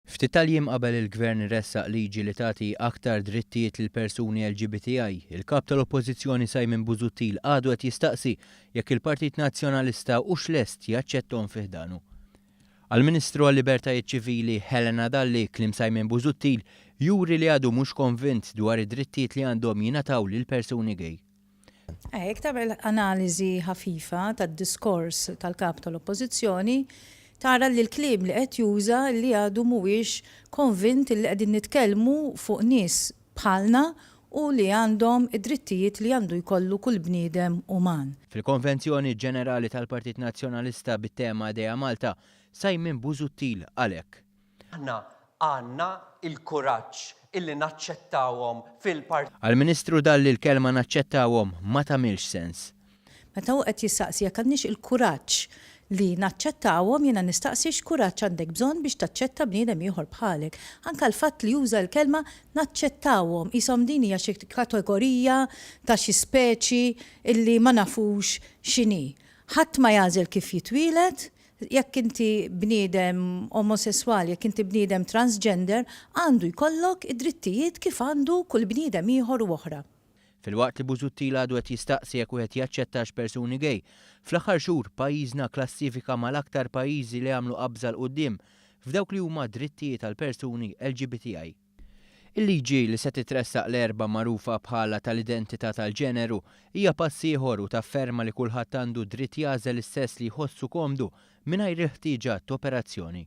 Ftit tal-jiem qabel il-Gvern ressaq liġi li tagħti aktar drittijiet lil persuni LGBTI, il-Kap tal-Oppożizzjoni Simon Busuttil għadu qed jistaqsi jekk il-Partit Nazzjonalista hux lest jaċċetthom fi ħdanu. Għall-Ministru għal-Libertajiet Ċivili Helena Dalli, kliem Simon Busuttil juri li għadu mhux konvint dwar id-drittijiet li għandhom jingħataw lil persuni gay. Jekk tagħmel analiżi ħafifa tad-diskors tal-Kap tal-Oppożizzjoni, tara li l-kliem li qed juża li għadu mhuwiex konvint li qegħdin nitkellmu fuq nies bħalna u li għandhom id-drittijiet li għandu jkollu kull bniedem uman. Fil-Konvenzjoni Ġenerali tal-Partit Nazzjonalista bit-tema Idea Malta, Simon Busuttil qal hekk. Aħna għandna l-kuraġġ illi naċċettawhom fil-Partit. Għall-Ministru Dalli l-kelma naċċettawhom ma tagħmilx sens. Meta hu qed jistaqsi jekk għandniex il-kuraġġ li naċċettawhom, jiena nistaqsi x'kuraġġ għandek bżonn biex taċċetta bniedem ieħor bħalek. Anke l-fatt li juża l-kelma naċċettawhom, qishom din hija xi kategorija ta' xi speċi illi ma nafux x'inhi. Ħadd ma jagħżel kif jitwieled, Jekk inti bniedem omosesswali, jekk inti bniedem transgender, għandu jkollok id-drittijiet kif għandu kull bniedem ieħor u oħra. Filwaqt li Busuttil għadu qed jistaqsi jekk wieħed jaċċettax persuni gay, fl-aħħar xhur pajjiżna kklassifika mal-aktar pajjiżi li għamlu qabża 'l quddiem f'dawk li huma drittijiet għall-persuni LGBTI. Il-liġi li se titressaq l-Erbgħa magħrufa bħala tal-identità tal-ġeneru hija pass ieħor u tafferma li kulħadd għandu dritt jagħżel is-sess li jħossu komdu mingħajr il-ħtieġa t'operazzjoni.